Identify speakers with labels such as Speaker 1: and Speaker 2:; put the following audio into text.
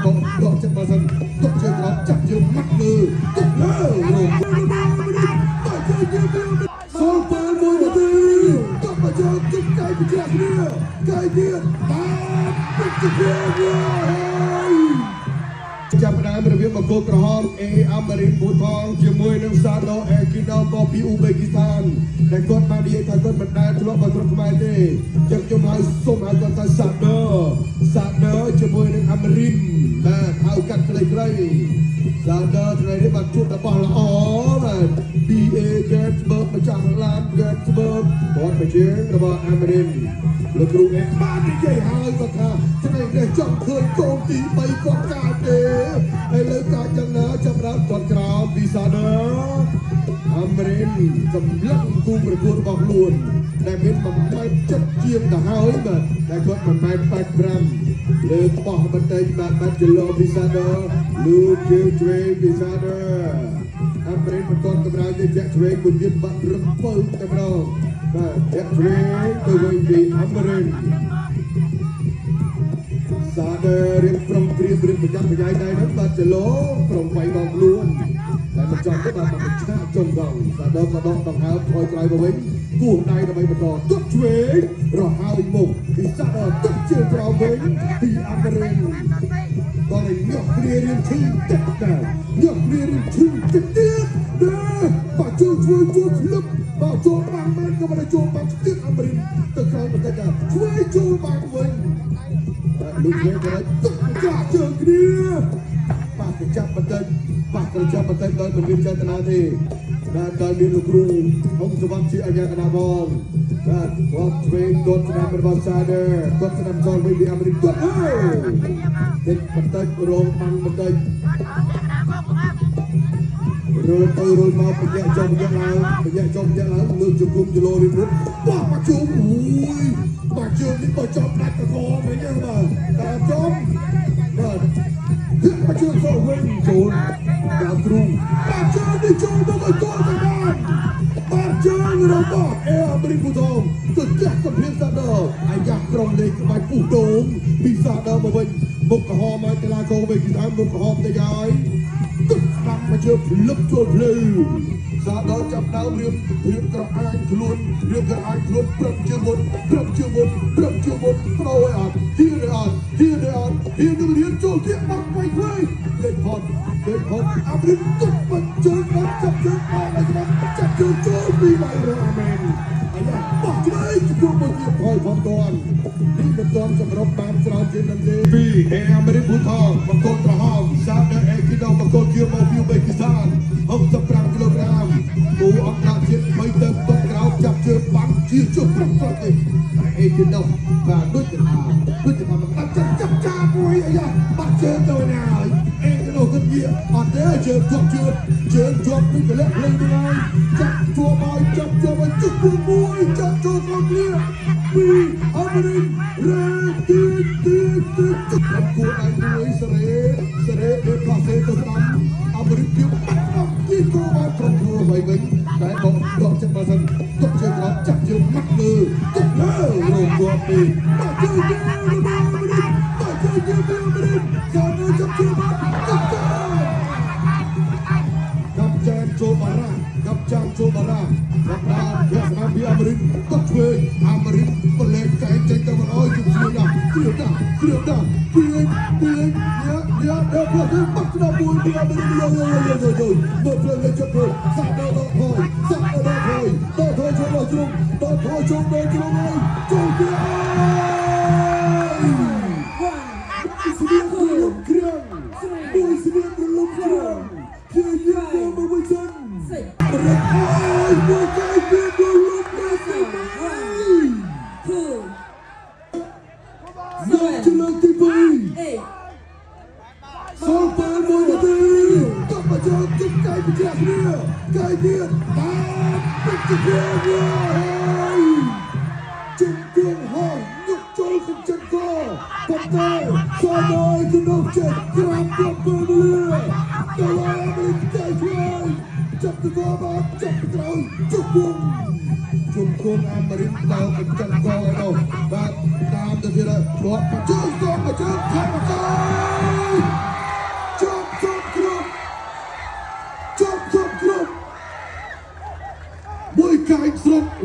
Speaker 1: បងដកចិត្តមកសិនទុកជើងក្រោមចាប់ជើងម៉ាត់លើទុកលើរងសូលពេលមួយនាទីទុកមកជើងជិះកៃបច្ចាគ្នាកៃទៀតបាទពេជ្រគ្នាហើយចាប់ផ្ដើមរបៀបបង្គោលក្រហមអេអាមេរិនប៊ូថងជាមួយនឹងសាដូអេគីណូបពីអ៊ូបេគីស្ថានដែលគាត់បាននិយាយថាគាត់មិនដែលធ្លាប់មកស្រុកខ្មែរទេចឹងខ្ញុំហៅសូមហៅគាត់ថាសាដូសាដូជាមួយនឹងអាមេរិនបាទហៅកាត់ខ្លីៗសាដូថ្ងៃនេះបានជួបរបស់ល្អបាទ BA Gatsburg ម្ចាស់ឡាន Gatsburg បតប្រជែងរបស់អាមេរិនលោកគ្រូអេបាននិយាយហើយគាត់ថាថ្ងៃនេះចង់ឃើញកូនទី3គាត់កើតទេឥឡូវកើតយ៉ាងណាចាប់ដើមគាត់ក្រោមពីសាដឺអាមេរិនសម្លឹងគូប្រកួតរបស់ខ្លួនដែលមាន1ម៉ែត្រចិត្តជាងទៅហើយបាទតែគាត់1ម៉ែត្រ85លើកបោះបន្តិចបាទបាត់ចលោពីសាដឺលូជើងឆ្វេងពីសាដឺ អាមេរិកបន្តកម្រើកទៅចាក់ឆ្វេងមួយទៀតបាក់រំពៅតែម្ដងបាទចាក់ឆ្វេងទៅវិញពីអាមេរិកសាដឺរៀបប្រុងព្រៀបរៀបប្រចាំប្រយ័យដែរហ្នឹងបាទចលោប្រុងវាយដល់ខ្លួនតែមិនចំទេបាទមកឆ្នាក់ចុងកងសាដឺក៏ដកដង្ហើមថយក្រោយមកវិញគោះដៃដើម្បីបន្តទុកឆ្វេងរហើយមុខពីសាដឺទុកជើងក្រោមវិញពីអាមេរិក ដល់តែញាក់គ្នារៀងឈឺទឹកដែរញាក់គ្នារៀងឈឺទឹកទៀតដែរបាក់ជួយជួយជួយក្លឹបបាក់ចូលបាំងមែនក៏មិនได้ចូលបាំងទៀតអាមេរិកទៅក្រោយបន្តិចដែរជួយចូលបាំងវិញបាទលោកគ្នាក៏ได้ទឹកចាក់ជើងគ្នាបាក់កញ្ចាប់បន្តិចបាក់កញ្ចាប់បន្តិចដោយមិនមានចេតនាទេបាទដោយមានលោកគ្រូហុងសវណ្ណជាអញ្ញាកណាបងបាទគាត់ឆ្វេងគាត់ស្ដាំរបស់សាដឺគាត់ស្ដាំចោលវិញពីអាមេរិកគាត់អើ តិចបន្តិចរងបាំងបន្តិចរុលទៅរុលមកបញ្ញាចុះបញ្ញាឡើងបញ្ញាចុះបញ្ញាឡើងលើកជង្គង់ជលោរៀបរុតបោះបាក់ជើងអូយបាក់ជើងនេះបើចំដាច់កកវិញហ្នឹងបាទតែចំបាទហឹកបាក់ជើងចូលវិញចូលដល់ទ្រូងបាក់ជើងនេះចូលមកឲ្យចូលទៅបានបាក់ជើងរបស់អេអាមេរិកពូថងទៅទះកំភ្លៀងសាដអាយ៉ាក្រុមលេខក្បាច់ពុះដូងពីសាដមកវិញមុខក្រហមហើយកីឡាករវិញគឺថាមុខក្រហមទៅហើយ ទឹកស្ដាំមកជើភ្លឹបចូលភ្លឺសាដល់ចាប់ដើមរៀបរៀបក្រអាញខ្លួនរៀបក្រអាញខ្លួនព្រឹកជាមុនព្រឹកជាមុនព្រឹកជាមុនប្រោឲ្យអត់ហ៊ានឲ្យអត់ហ៊ានឲ្យអត់ហ៊ាននឹងរៀនចូលទៀតបាក់ໄວខ្វែងលេខផុតលេខផុតអាប់រៀបទុកបញ្ជើងដល់ចាប់ជើងមកឲ្យស្ដាំចាប់ជើងចូលពីឡៃរអាមែនអាយ៉ាបោះឆ្វេងជួបមួយទៀតថយផងតាន់នេះមិនទាន់សម្រុកបានច្រើនជាងនឹងទេពីអេអាមេរិកភូថងបង្គោលក្រហមសាដអេគីដូបង្គោលខៀវមកពីបេគីស្ថាន65គីឡូក្រាមគូអន្តរជាតិ3ទៅទុកក្រោមចាប់ជើងបាំងជាជុំប្រឹកប្រឹកទេតែអេគីដូបាទដូចថាដូចថាមិនបាត់ចាប់ចាប់ចាមួយអាយ៉ាបាត់ជើងទៅណាហើយអេគីដូគិតវាអត់ទេជើងជាប់ជើងជើងជាប់នឹងកលៈលេងទៅហើយចាប់ជាប់ហើយចាប់ជាប់ហើយជុះមួយចាប់ចូលក្នុងគ្នាពីអាមេរិករេទីទីទីប្រគួតឲ្យមួយសេរីសេរីដេផ្លាសេទៅស្ដាំអាមេរិកទៀតបាត់ដល់ទីគោបានប្រគួតវិញវិញតែបកដកចិត្តមកសិនទុកជើងក្រោមចាប់ជើងម៉ាត់លើទុកលើរងគប់ពីបាត់ជើងទៅអាមេរិកបាត់ជើងទៅអាមេរិកសានចាប់ជើងបាត់ទុកទៅ កាប់ចានចូលបារ៉ាកាប់ចានចូលបារ៉ាកាប់ដានភក្សនាពីអាមេរិកទុកឆ្វេងអាមេរិកបលេងកែងចេញទៅមកអើយជុំស្រួលណាស់ស្រួលណាស់ស្រួលណាស់ពីងពីងញ៉ាញ៉ាដល់ផ្លូវទៅបាត់ស្ដាប់មួយពីអាមេរិកយោយោយោយោយោមើលផ្លូវលេចទៅសាក់ដល់ដល់ហើយសាក់ដល់ដល់ហើយដល់ថយចូលដល់ជ្រុងដល់ថយចូលដល់ជ្រុងហើយចូលទៀតអើយ ស្វៀងរលំគ្រឿងមួយស្វៀងរលំគ្រឿងព្យាយាមយកមកវិញសិនរត់អើយមួយកែពីរលំទៅស្មៃ
Speaker 2: Two,
Speaker 1: យកជាលើកទី2
Speaker 2: eight,
Speaker 1: សូលពេលមួយនាទីតបមកជិះកែបជាគ្នាកែទៀតតាមពេជ្រគ្នាហើយជុំគៀងហោះញុកចូលកញ្ចឹងកប៉ុន្តែសដយក្នុងចិត្តក្រាមយកពេលវេលាទៅឲ្យអាមេរិកចៃឆ្ងាយចាប់ទៅកបាទចាប់ទៅក្រោយជុំគងជុំគងអាមេរិកដល់កញ្ចឹងកឯនោះបាទតាមទៅទៀតហើយគាត់មកជើងកមកជើងខាត់មកក ជាប់ជាប់គ្រប់មួយកែងស្រុក។